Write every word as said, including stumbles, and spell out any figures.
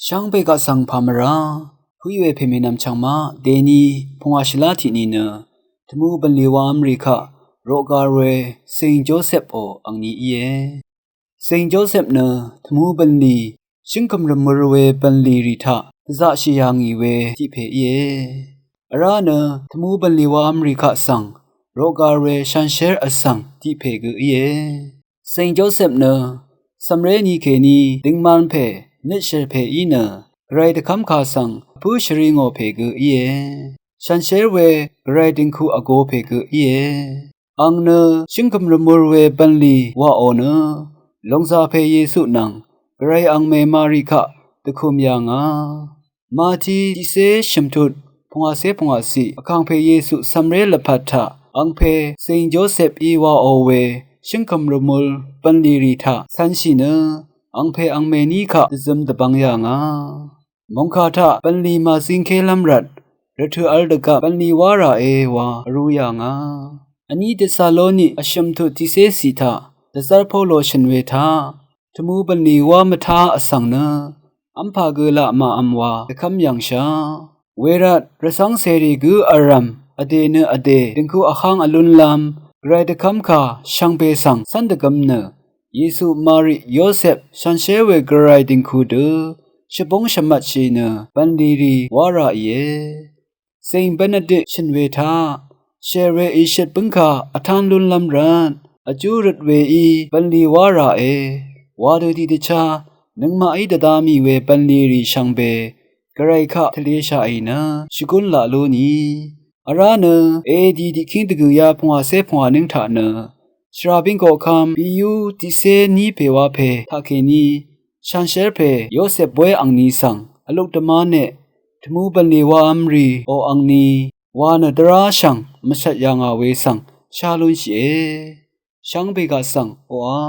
Shvngbe gaq svng pà mvrá, pø̀í we pè mènvm chvngmaq dèni pungwà shvlá tiq ni nø, tvmú bv̀nlì wám rì kaq roqgar we Saint Joseph ò angni íe. Saint Joseph nø tvmú bv̀nlì shǿngkø̀m rvmør we bv̀nlì rì taq dvzaqshì yà ngì we tiq pè íe. Vrá nø tvmú bv̀nlì wám rì kaq svng roqgar we shànshér vsvng tiq pè gø íe. Saint Joseph nø cv̀mré ni kèní dingman pè nøtshèr pè í nø gvray dvkv́mkà svng vpǿ shvri ngò pè gø íe. Shànshér we gvray dingku vgo pè gø íe. Àng nø shǿngkø̀m rvmør we bv̀nlì wàò nø lòngzà pè Yesu nvng gvray angmè Mari kaq dvkùm yà ngà. Mati tiqcé shø̀mtut pungwàcé pungwàciq vkàngpè Yesu cv̀mré lvpat taq angpè Saint Joseph í wàò we shǿngkø̀m rvmør bv̀nlì rì taq cv̄nshì nø angpè angmèní kaq dvzøm dvbvng yà ngà. Mòngkà taq bv̀nlì màzingkélv́m rvt rvtø̀ vl dvgvp bv̀nlì wá ràe wa vrū yà ngà. Vní Tesaloniq vshø̀mtut tiqcécì taq dvzv́r Polo shø̀n we taq tvmú bv̀nlì wá mvtá vsvng nø v́mpà gø laq màvm wa dvkv́m yv̀ngshà. Wervt rvcv́ng cèrì gǿ vrv̀m vdè nø vdè dø̀ngku vháng vlúnlv́m gvray dvkv́mkà shvngbe svng cv́n dvgøm nø Yesu, Mari, Yosep shànshér we gvray dingku dø shvbóng shvmvtshì nø bv̀nlì rì wá rà ìe. Saint Benedict shø̀n we taq shèr we ìshøt bǿngkà vtán lúnlv́m rvt vjú røt weí bv̀nlì wá ràe wa dø tiqdvchá nøngmaqí dvda mì we bv̀nlì rì shvngbe gvray kaq tvleshàì nø shvgún laq lú ni. Vrá nø edi tiqkíng dvgø̀yá pungwàcé pungwà nǿng taq nø shvrà bíng koqkv́m biyú tiqcé ní pè wa pè taqkèní shànshér pè Yosep bóy angni svng vluk dvmá neq tvmú bv̀nlì wá v́m rì ò angni wa nø dvrá shv̀ng mvshvt yà ngà we svng shá lúnshìe. Shvngbe gaq svng oqà